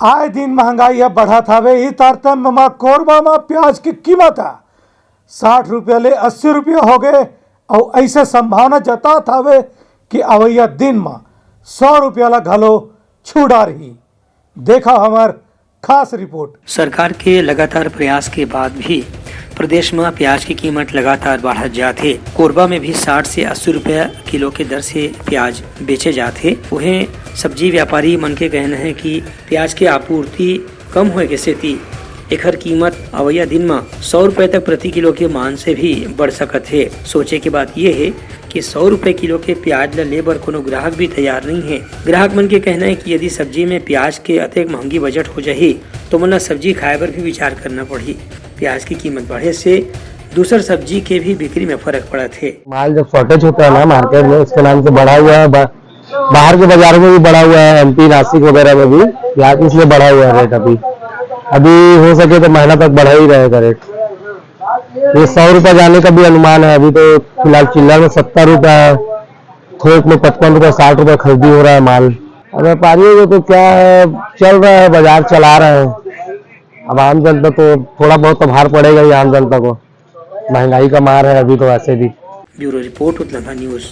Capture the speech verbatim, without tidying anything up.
आए दिन महंगाई ह बढ़त हवे, इही तारतम्य म कोरबा म प्याज के कीमत ह साठ रुपया ले अस्सी रुपया हो गए, अउ ऐसे संभावना जतात हवे कि अवइया दिन म सौ रुपया ला घलो छू डारही। देखा हमर खास रिपोर्ट। सरकार के लगातार प्रयास के बाद भी प्रदेश म प्याज के कीमत लगातार बढ़त जात हे। कोरबा में भी साठ से अस्सी रुपया किलो के दर से प्याज बेचे जात हे। उहें, सब्जी व्यापारी मन के कहना है कि प्याज के आपूर्ति कम होए के सेती एखर कीमत अवइया दिन म सौ रुपए तक प्रति किलो के मान से भी बढ़ सकत हे। सोचे के बात ये हे कि सौ रुपए किलो के प्याज ल ले बर कोनो ग्राहक भी तैयार नहीं हे। ग्राहक मन के कहना है कि यदि सब्जी में प्याज के अतेक महंगी बजट हो जाही, तो मन ल सब्जी खाए बर भी विचार करना पड़ही। प्याज की कीमत बढ़े से दूसर सब्जी के भी बिक्री में फर्क पड़त हे। माल जब शॉर्टेज होता है ना मार्केट में, उसके नाम से बढ़ा हुआ है, बा-, बाहर के बाजारों में भी बढ़ा हुआ है, एमपी, नासिक वगैरह में भी प्याज इसलिए बढ़ा हुआ है रेट। अभी, अभी हो सके तो महीना तक बढ़ा ही रहेगा रेट। ये सौ रुपया जाने का भी अनुमान है। अभी तो फिलहाल चिल्लर में सत्तर रुपया है, थोक में पचपन रुपया, साठ रुपया खरीदी हो रहा है माल। अब व्यापारियों को तो क्या है, चल रहा है, बाजार चला रहे हैं। अब आम जनता तो थोड़ा बहुत तो भार पड़ेगा ही आम जनता को, महंगाई का मार है अभी तो वैसे भी। Bureau report, Utlanga news.